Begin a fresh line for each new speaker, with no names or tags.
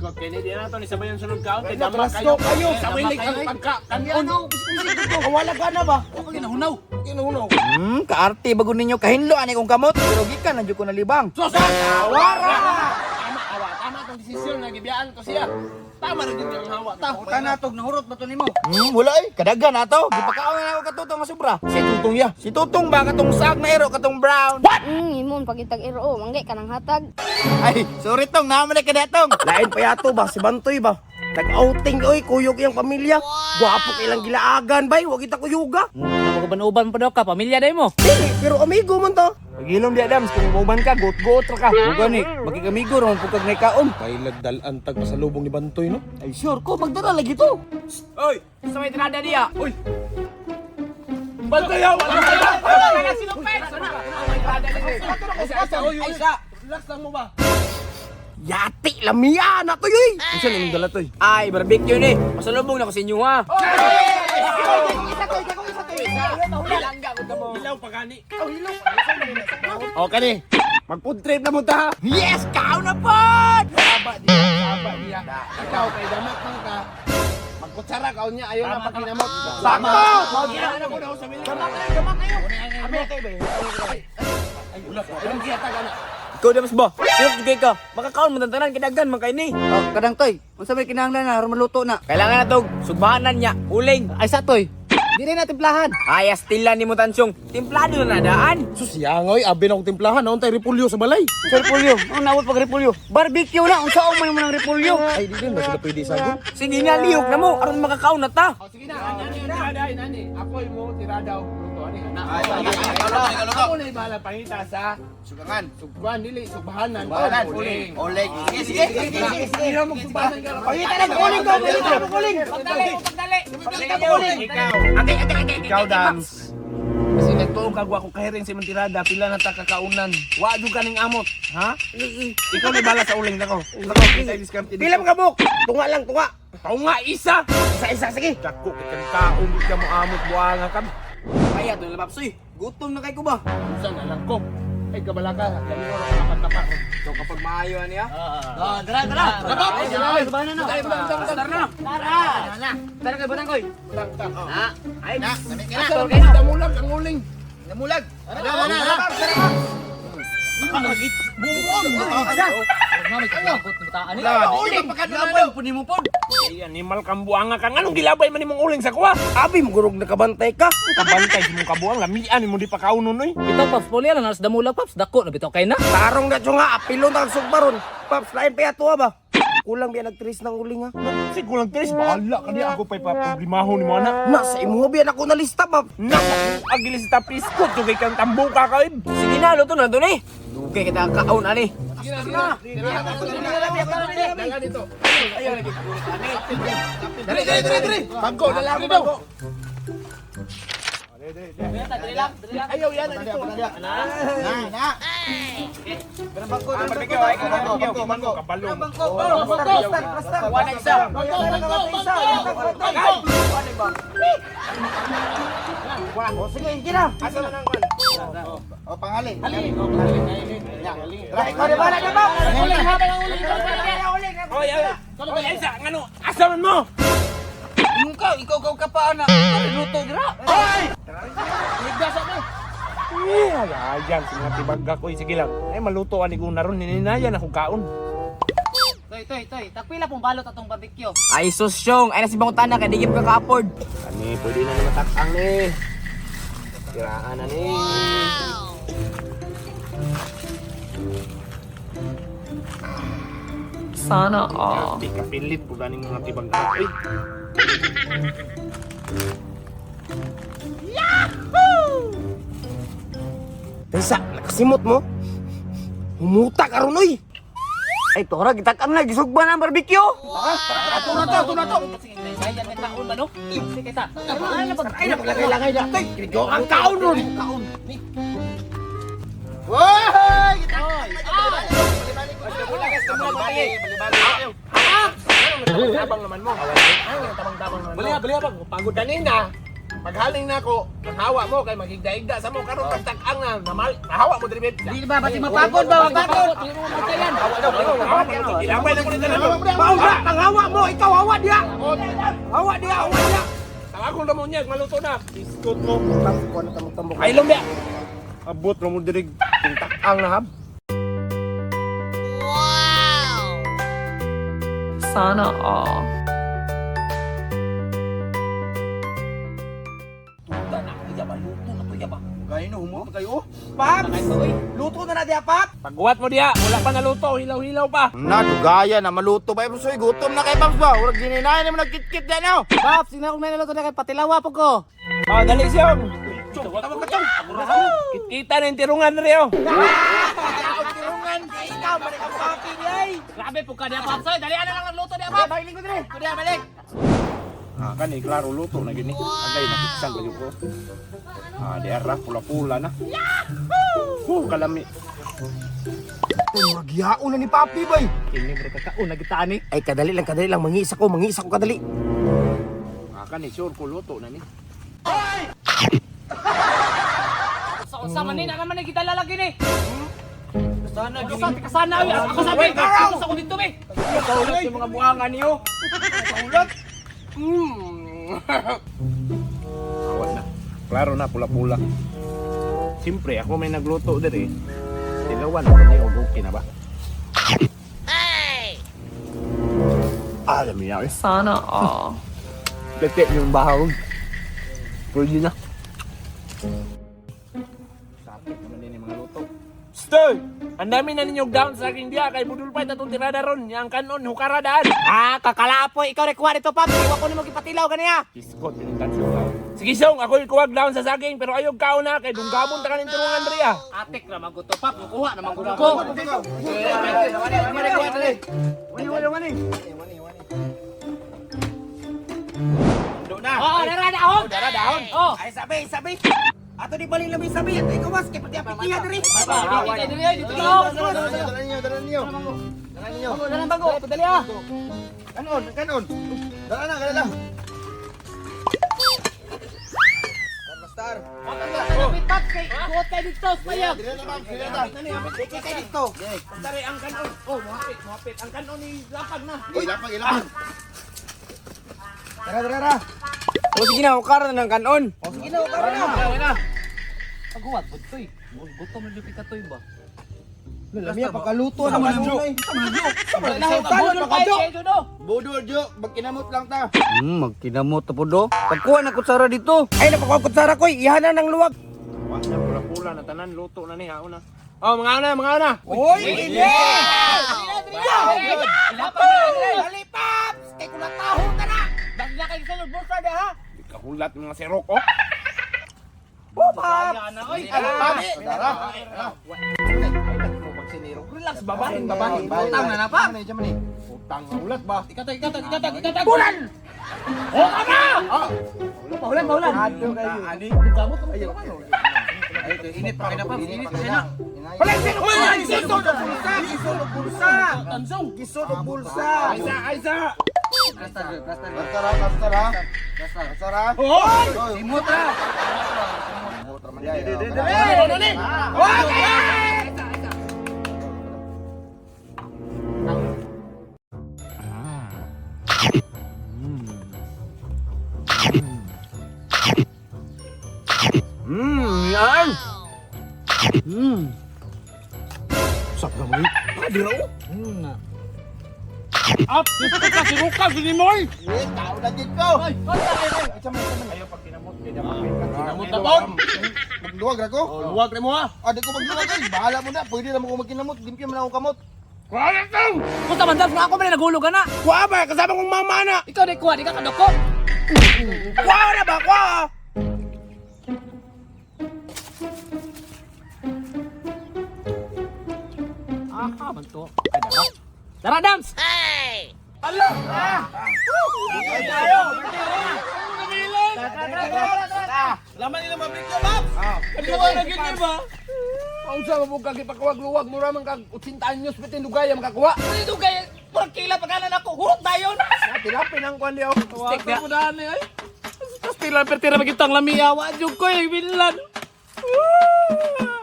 Biskot kay ni di na to ni sabayon sunod kaon kay
Ay,
dama
natras
kayo.
kayo.
Sa wilig ang pagka kanon.
Wala ka na ba?
Ginahunaw.
Ginahunaw.
Kaarte bago ninyo kahinlo ani kong kamot. Pero gikan na jud ko nalibang.
Susa! Awara! Tama awa, tama tong desisyon nga gibiyaan to siya. Tama ra gyud ang hawa ta.
Uta na tog nahurot ba to nimo?
Wala eh. Kadagan na to. Gipakaon na ako katutong nga sobra.
Si Tutong ya.
Si Tutong ba katong saag na ero katong brown?
Imon pagitag iro, oh, manggay ka ng hatag.
Ay, sorry tong, naman na kada tong.
Lain pa yato ba? Si Bantoy ba? Nag-outing oy, kuyog iyang pamilya. Gwapo kay ilang gilaagan bay, wag kita kuyuga.
Uban-uban pa daw ka, pamilya day mo.
Dili, pero amigo man to.
Pagilom di Adams kung uban ka, got-got ra ka.
Gani, makikamigo ron pugkag nay kaon.
Kay lagdalan tag pasalubong ni Bantoy no.
Ay, sure ko magdala lagi to.
Oy, sa may tirada diya.
Uy. Bantoy yaw! Relax lang mo ba?
Yati lamia na to yoy.
Unsa na imong dala toy?
Ay, barbecue ni. Pasalubong na ko sa inyo ha.
Hilaw pa gani. O kani. Mag-food trip na mo ta.
Yes, kaon na pod!
Saba diya, saba diya. Ikaw kay damak man ka. Magkutsara ka unya ayo na pagkinamot.
Sakto!
Damak kayo, damak kayo. Abi kayo ba? Ay, wala ko. Anong gihatagan na?
Ikaw Dams ba? Sino jud ka? Makakaon mo tanan kidaghan man kay ni.
Oh, kadang toy. Unsa may kinahanglan na aron maluto na?
Kailangan na tog sugbahanan niya, uling.
Ay, sa toy. Di na timplahan.
Ay, astila ni mo tansyong. Timplado na nadaan.
Sus yangoy, abi na akong timplahan, naon tay repulyo sa balay.
Sa repolyo. Ang nawot pag repolyo. Barbecue na unsa man mo ng repolyo?
Ay di din ba sila pwede sagon?
Sige na, lihok na mo aron makakaon na ta.
O sige na, ani tirada ani. Ako mo tirada og luto ani. Ako na ibahala pangita sa
Sugangan.
sugban dili sugbahanan.
Sugbahanan.
Uling.
Oleg. Sige, sige, sige, sige, sige.
Magsubahanan ka.
Pangita na kuling ko, pangita na kuling.
Pagdali, pagdali.
Ikaw. Ikaw, Dams. Kasi nagtuong kag wa ko kahiring sa imong tirada, pila na ta kakaunan. Wa jud kaning amot, ha? Ikaw na bala sa uling nako. Nako, kita diskarte.
Pila man ka buk? Tunga lang, tunga.
Tunga isa.
Isa-isa sige.
Dako kay kang kaon gud ka mo amot buanga ka.
Ay, ato na papsoy. Gutom na kay ko ba?
Unsa na lang ko. Ay kabalaka, dali ko ra kapag
So kapag maayo ani ha.
Oh, dara dara.
Tara na.
Tara. Tara kay batang koy.
Na, ay na, kami ka na.
Damulag ang uling.
Namulag. Na, na, na.
Uling pagkadulado pud nimo pod.
Ay animal kang buanga ka. Nganong gilabay man imong uling sa kuwa?
Abi mo gurog nakabantay ka.
Kabantay si mong kabuang lamian imo di pa kaunon oy.
Bitaw paps puli na nas damulag paps dako na bitaw kay na.
Tarong na nga, apilon ta sugbaron. Paps, lain pa yato ba? Kulang biya nagtris ng uling ha.
Si kulang tres, bahala ka di ako pa'y paproblemahon ni mo anak.
Nasa imo biya ako na lista, Paps.
Nako, agili sa tapiskot, tugay kang tambuka ka eh.
Sige na, luto na to ni. Dugay kita ang kaon ani.
Dali, dali, dali, dali. Bangko, dala ako bangko. Ayaw yan, dito.
Na, na.
Bangko, bangko, bangko. Kabalo.
Bangko, bangko,
Wala isa.
Bangko, bangko, bangko.
O sige, hindi na.
Asa na nang kwan?
O pangali.
Tara, ikaw na bala na ba?
Oy, oy. Oy, Elsa, ngano? Asa man mo?
Ingon ka, ikaw ikaw ka pa ana. Luto dira.
Eh, ayan, sa mga tibagga ko. eh. Sige lang. Ay, maluto ani ko naron. Nininayan ako kaon.
Toy, toy, toy. Takpila pong balot atong barbecue.
Ay susyong, ay nasi bangutana kay di gyud ka ka-afford.
Ani, pwede na naman takang ni. Tiraan na ni.
Sana all.
Di kapilit po ganing mga tibagga. Uy.
Taysa, nakasimot mo. Humuta ka ron, oy.
Ay tora gitak-an na gisugba na ang barbecue.
Ato na to, ato na to.
Ayan, may taon ba no? Sige ta.
Ay, napaglagay-lagay na. Tay, kinigo ang kaon ron.
Hoy!
Tabang naman mo. Ay, tabang-tabang naman mo. Bali, bali, bang. Pagod kanina. Paghaling na ako, nanghawa mo kay magigda-igda sa mo karon tagtag-ang na namal. Nahawa mo diri babe.
Di ba pati mapagod ba mapagod?
Ilabay na ko ni tanan.
Mauna, panghawa mo, ikaw hawa diha. Hawa diha, hawa diha.
Tawagon ra mo niya, maluto na.
Iskot mo.
Ay lumbya.
Abot ra mo diri.
Tag-ang na hab.
Sana all.
Gani no humo kayo.
Paps, luto na na diha, Pap.
Pagguwat mo diha, wala pa naluto, hilaw-hilaw pa.
Na dugaya na maluto ba Paps oy, gutom na kay Paps ba. Urag gininayan mo nagkitkit diyan oh.
Paps, tingnan kong naluto na kay patilawa po ko.
Oh, dali siyong. Tawag ka chong. Kita na yung tirungan rin oh.
Tirungan, ikaw man ang papi ni ay.
Grabe po ka diya Paps. Oy, dali ana lang ang luto diya Paps.
Balik ko dire.
Kuya balik.
Ah, kani klaro luto na gini. Agay nakitsan kayo ko. Ah, di ara pula-pula na. Yahoo! Kalami.
Murag yaon na ni papi bay.
Kini bro kakaon na kita ani.
Ay kadali lang, kadali lang mangisa ko kadali.
Ah, kani sure ko luto na ni.
Sa unsa man ni na naman ni gidala lagi ni. Sana gini. Kasana oy. Ako sabi, ako sa ko dito be.
Kaulat yung mga buangan niyo. Kaulat.
Awat na. Klaro na pula-pula. Siyempre, ako may nagluto diri. Tilawan ko ni og okay na ba? Ay! Ah, lami na eh.
Sana all.
Tete yung bahaw. Pwede na. Sapit naman din yung mga luto. Stay! Ang dami na ninyong down sa aking diya kay budol pa tatong tirada ron. Yang kanon, hukara daan.
Ah, kakalapoy ikaw rekuha dito Paps. Iwa ko nimo gipatilaw ganiya.
Iskot, yung tansyo. Sige song, ako yung kuwag down sa saging pero ayaw kao na kay dunggabon ta kanin turungan diri ah.
Atik ra maguto Pap, mukuha na man ko.
Ando na.
Oh, dara dahon.
Dara dahon.
Oh.
Ay sabi, sabi. Ato di balin lami sabi, ato ikaw mas kay pati apikiha diri.
Dito dili oy, dito na.
Dala niyo, dala niyo. Dala niyo.
Dala bago. Dali ah.
Kanon, kanon. Dala na, dala na. Star.
Kapit Paps kay kuot kay dito payag.
Dili na, Paps, dili na.
Dili kay dito.
Dare ang kanon. Oh, muhapit, muhapit. Ang kanon ni lapag na.
Uy, lapag, ilapag. Tara, tara, tara.
O sige na, ukara na ng kanon.
Sige na, ukara na.
Paghuwat pud toy. Gutom na jud ka toy ba.
Lami pagkaluto na man ay.
Budol pa kay do.
Budol, Jo. Magkinamot lang ta.
Magkinamot po do. Pagkuha na kutsara dito.
Ay napakuha kutsara koy, ihana ng luwag.
Wa na pula-pula na tanan luto na ni hauna. Oh, mga una, mga una.
Oy, ini. Dali Paps, kay kulatahon ta na.
Bagla kay sa bulsa da ha.
Kahulat mga sirok oh.
Oh, Paps.
Tara.
Relax, babahin, babahin.
Utang na na, Paps. Utang na ulat ba?
Ikatag ikatag ikatag ikatag.
Bulan.
Paulan paulan.
Ani.
Gamot mo
Ay, init pa kay na, Paps. Init pa kay na.
Wala sino, wala sino bulsa, gisod og bulsa. Gisod og bulsa.
Aisa, aisa.
Basta ra, basta ra. Basta ra.
Hoy!
Simot ra. Simot ra man diay.
Eh, ano ni? Okay!
Yan.
Up, gusto ka siruka sinimoy.
Eh, tao na dito.
Ayo pag kinamot kay dapat
Kinamot na pod. Magluwag ra ko.
Luwag ra mo ha.
Ah, di ko magluwag ay. Bahala mo na. Pwede na mo ko magkinamot. Limpyo man akong kamot.
Kuha tong.
Kusa man nga ako man nagulog ana.
Kuha ba kasama kong mama na.
Ikaw di kuha di ka kadoko.
Kuha na ba kuha?
Aha man to. Ay dara. Dara dams.
Laman nila mabigyo, Paps. Kaya na gid ba? Unsa man pud kag ipakuwag-luwag mura man kag 80 anyos pitin dugay makakuha.
Dito kay purang kila pagkanan ako. Hurot dayon.
Tilapin ang kwan diyo.
Stick na.
Ay.
Kastila pertira magitang lamiya wa jud ko eh bilan. Woo!